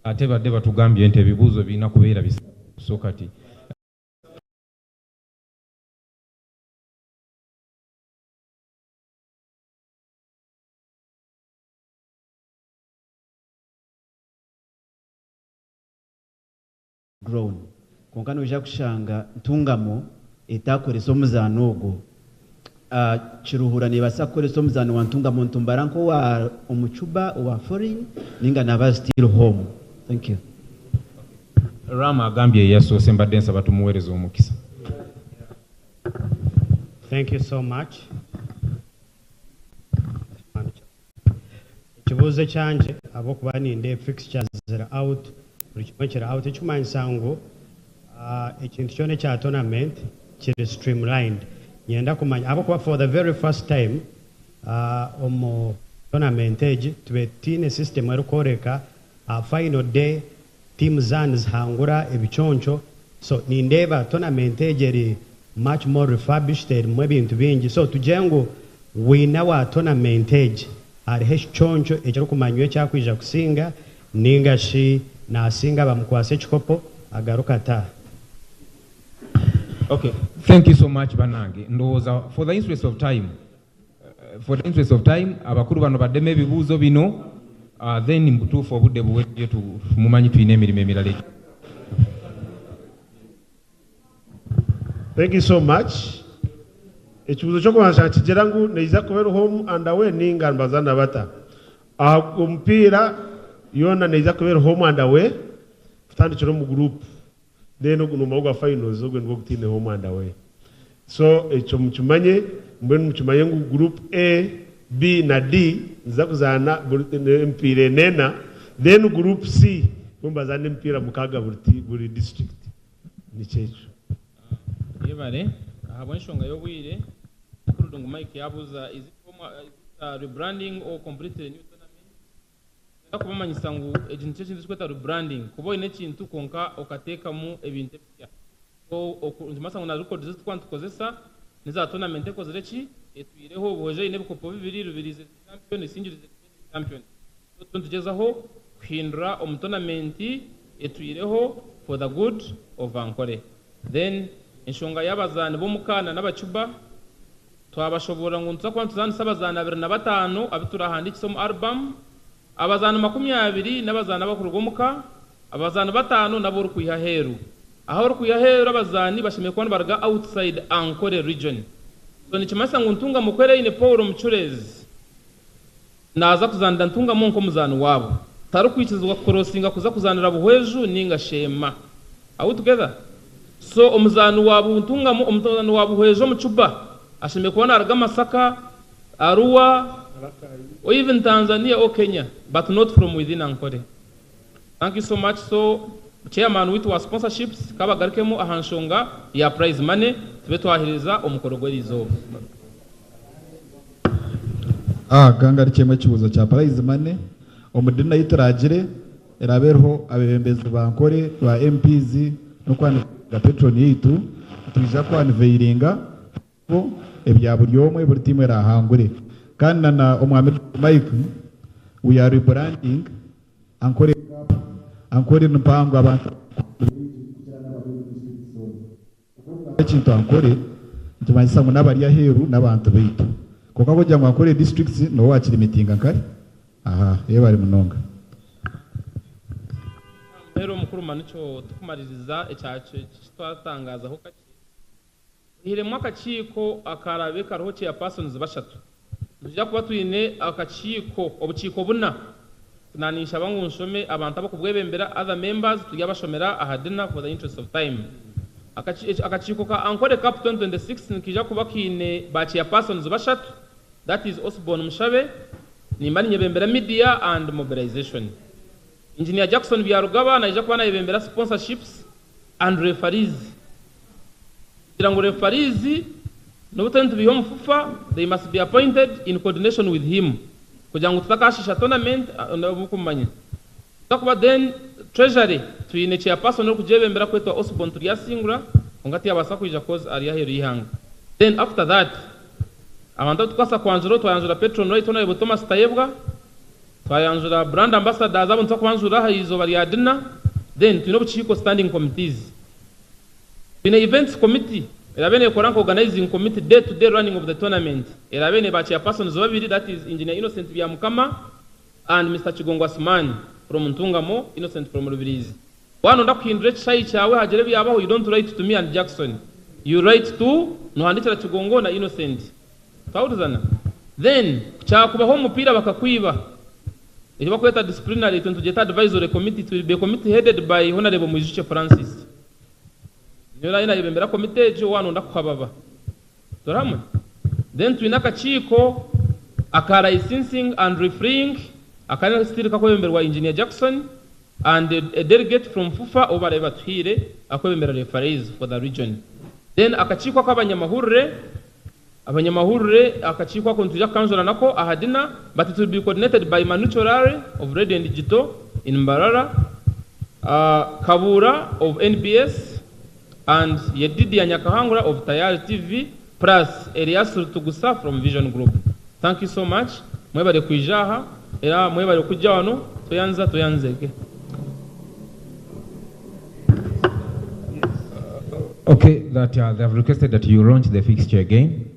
Ate badde batugambye nti ebibuuzo birina kubeera bisatu so kati. Grown. Kwonka noija kushanga Ntungamo etaakoresa omuzaano ogwo. Kiruhura neebaasa kukoresa omuzaano wa Ntungamo nitumbara nk'owa Omucuba owa foreign nainga naaba still home. Thank you. Rama agambye yeyasoose mbadde nsaba tumuwereze omukisa. Thank you so much. Ekibuuzo ekyangye ahabw'okuba nindeeba fixtures ziri out, buri kimwe kiri out ekikumanyisa ngu ekintu kyona ekya tournament kiri streamlined. Niinyenda kumanya ahabw'okuba for the very first time omu tournament egi tubaire tutaine system erikworeka aha final day team zaaba nizihangura ebiconco so nindeeba tournament egi eri much more refurbished erimu ebintu bingi so tugire ngu winner wa tournament egi hariho ekiconco ekirikumanywa eki arikwija kusinga ninga shi nasinga bamukwase ekikopo agaruke ataaha. Ok thank you so much banange ndowooza for the interest of time For the interest of time abakulu bano baddemu ebibuuzo bino then mubutuufu obudde buweddeyo mumanyi tulina emirimu emirala egya. Thank you so much. Ekibuuzo ky'okubanza nikigira ngu neija kuba eri home and away ninga nibazaana bata? Aha omupiira yoona neija kuba eri home and away kutandikira omu group Then ogu nomara ogwa finals ogwo nigwo gutaine home and away. So ekyo mukimanye mbwenu mukimanye ngu group A, B na D niziza kuzaana emipiira ena ena then group C bo nibazaana emipiira mukaaga buri district. Nikyo ekyo. Yebare ahabw'enshonga y'obwire, Mukuru Dungu Mike yabuuza is it a rebranding or completely new tournament? Niinyenda kubamanyisa ngu egi nikyo ekintu ekirikwetwa rebranding, kuba oine ekintu kwonka okateekamu ebintu ebisya. So oku nikimanyisa ngu na records ezi turikuba nitukozesa n'eza tournament ekozire ki? Etwireho. Buhweju eine ebikopo bibiri, Rubirizi eri champion, Isingirizi eri defending champion. So turiyo nitugyezaho kuhindura omu tournament etwireho for the good of Ankole. Then enshonga y'abazaani b'omuka na n'abacuba, Twabashoboorora ngu nituza kuba nituzaanisa abazaani 25 abu turaahandiikise omu arubamu, abazaani 20 n'abazaani abarikuruga omuka, abazaani bataano n'abu orikwiha aheeru. Ahu orikwiha aheeru abazaani bashemereire kuba nibaruga outside Ankole region. So nikimanyisa ngu Ntungamo ku eraine Paul Omucureezi naaza kuzaanira Ntungamo nk'omuzaani waabo. Tarikwikirizibwa kukoroosinga kuza kuzaanira Buhweju ninga Sheema. Are we together? So omuzaani wa Buntungamo, omuzaani wa Buhweju omu Cuba ashemereire kuba naruga Masaka, Arua or even Tanzania or Kenya but not from within Ankole. Thank you so much. So chairman waitu wa sponsorships kabagarukemu aha nshonga ya prize money tube twaheriza omukoro gw'erizooba. Ah, kangarukyemu ekibuuzo kya prize money. Omu dinner ei turaagire, Eraabe eriho abeebembezi ba Ankole, ba MPs n'okwaniveiringa patron yaitu, nitwija kwaniveiringa ebya buri omwe, buri tiimu eraahangure. Kandi na na Omwami Mike, we are rebranding Ankole Cup, Ankole ni mpango abantu ni baingi kukira n'abari omu districts zoona. Obu ekintu Ankole nikimanyisa ngu n'abari aheeru n'abantu baitu. Kwonka ku orikugira ngu Ankole districts niwe waakirimitinga nkari aha yebare munonga. Muheru omukuru Manucho tukumaririza eki twatangazaho kakye, oihiremu akakiiko akaraabe kariho chairpersons bashatu, nitwija kuba twine akakiiko obukiiko buna. Na ninshaba ngu nshome abantu abokubwebembera, other members turyabashomera aha dinner for the interest of time. Akakiiko ka Ankole Cup 2026 nikaija kuba kaine ba chairpersons bashatu, that is Osborne Mushabe, nimba ninyebembera media and mobilization. Engineer Jackson Byarugaba naija kuba nayebembera sponsorships and referees. Kugira ngu referees nobu turiyo nitubiiha omu FUFA, they must be appointed in coordination with him kugira ngu tutakashiisha tournament obu kumanya. Tuza kuba then treasury twine chairperson orikugyebembera kwetwa Osborne Turyasingura kwonka tiyabaasa kwija coz ari aheeru y'eihanga. Then after that abantu abu tukubaasa kwanjura twayanjura Patron Right Honourable Thomas Tayebwa. Twayanjura brand ambassadors abo nituza kubanjurira aha izooba rya dinner then twine obukiiko standing committees. Twine events committee eraabe neekora nka organizing committee day to day running of the tournament eraabe eine ba chairpersons babiri that is Engineer Innocent Byamukama and Mister Kigongo Asuman from Ntungamo, Innocent from Rubirizi. Waaba noyenda kuhindura ekishaayi kyawe hagira ebyabaho you don't write to me and Jackson you write to nohandiikira Kigongo na Innocent. Twahurizana? Then ku kyakubaho omupiira bakakwiba, ekyo bakweta disciplinary itwe nitugyeta advisory committee, it will be a committee headed by Honarebo Mwijukye Francis. Niwe oraabe nayebembera committee egyo waaba noyenda kuhababa. Turi hamwe? Then twine akakiiko aka licensing and refereeing akari still kakwebemberwa Engineer Jackson and a delegate from FUFA ou baraabe batuhaire akwebembera referees for the region. Then akakiiko ak'abanyamahurire Abanyamahurire, Akakiiko ako nitwija kukanjura nako aha dinner but it will be coordinated by Manucho Larry of Radio and Digital in Mbarara, Kabuura of NBS and Yedidia Nyakahangura of Tayari TV plus Elias Rutugusa from Vision Group. Thank you so much mwebare kwija aha era mwebare kujja wano tweyanza tweyanzege. Okay, that they have requested that you launch the fixture again.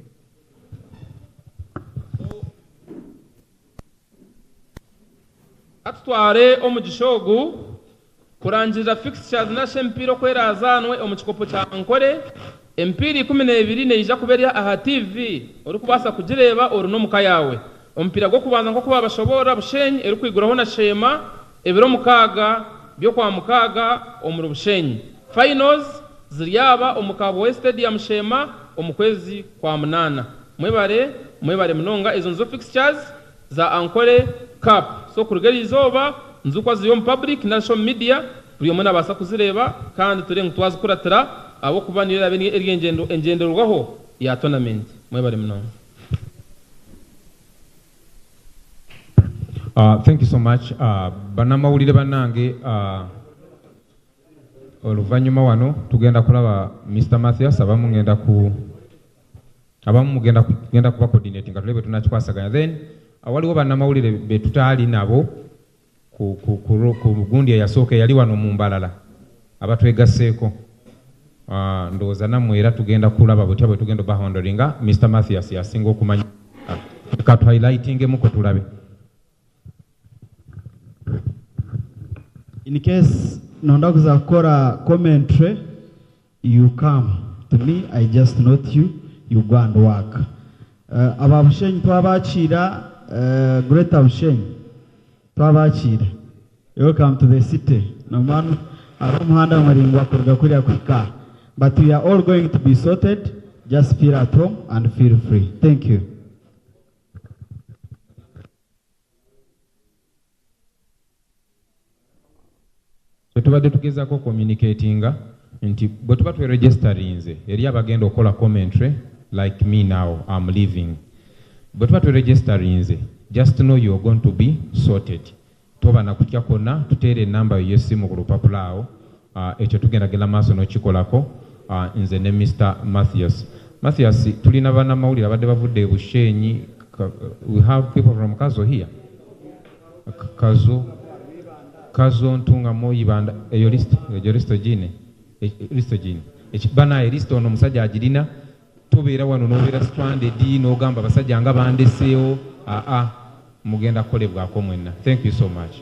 Ka tutware omugisha ogu kurangirira fixtures nashi emipiira oku eraazaanwe omu kikopo kya Ankole. Emipiira 12 neija kuba eri aha TV orikubaasa kugireeba ori n'omuka yaawe. Omupiira gw'okubanza nk'oku baabashoboorora Bushenyi erikwiguraho na Sheema ebiro mukaaga by'Okwamukaaga omuri Bushenyi. Finals ziryaba omu Kabwohe Stadium Sheema omu kwezi kwa munaana. Mwebare, mwebare munonga. Ezo nizo fixtures za Ankole Cup. So kuruga eriizooba nizikwa ziri omu public narishi omu media buri omwe nabaasa kuzireeba kandi turebe ngu twazikuratira ahabw'okuba niyo eraabe eri engyenderwaho ya tournament. Mwebare munonga. Thank you so much banamawulire banange oluvanyuma wano tugenda kulaba Mister Mathias abamu ngenda ku abamu mugenda kugenda kuba coordinating nga tulabe bwetunakikwasaganya then waliwo banamawulire betutaali nabo ku, ku, ku, ku gundi eyasooka eyali wano mu Mbarara abatwegasseeko uh, ndowooza nammwe era tugenda kulaba butya bwe tugenda obahandlinga. Mister Mathias yasinga okumanya, ka tuhighlightingemuko tulabe. In case nonda kuza kukora commentary, you come to me, I just note you, you go and work. Uh, aba Bushenyi twabakiira, uh, Greater Bushenyi twabakiira. Welcome to the city. Nomanu hariho omuhanda muraingwa kuruga kuriya kuhika aha. But we are all going to be sorted, just feel at home and feel free. Thank you. Kyetubadde tugezaako communicatinga nti bwetuba tweregisterinze eri abagenda okukola commentary like me now am leaving bwetuba tweregisterinze just know you're going to be sorted toba nakutya kwonna tuteere enamba yo yessimu ku lupapula awo ekyo tugenda genda maaso nokikolako nze ne Mister Mathias Mathias tulina banamawulire abadde bavudde e Bushenyi we have people from Kazo here Kazo Kazo Ntungamo Ibanda eyo list eyo list ogiine list ogiine banaye list ono omusajja agirina tobeera wano nobeera stranded nogamba abasajja nga bandeseewo aa mugenda kukolebwako mwenna thank you so much.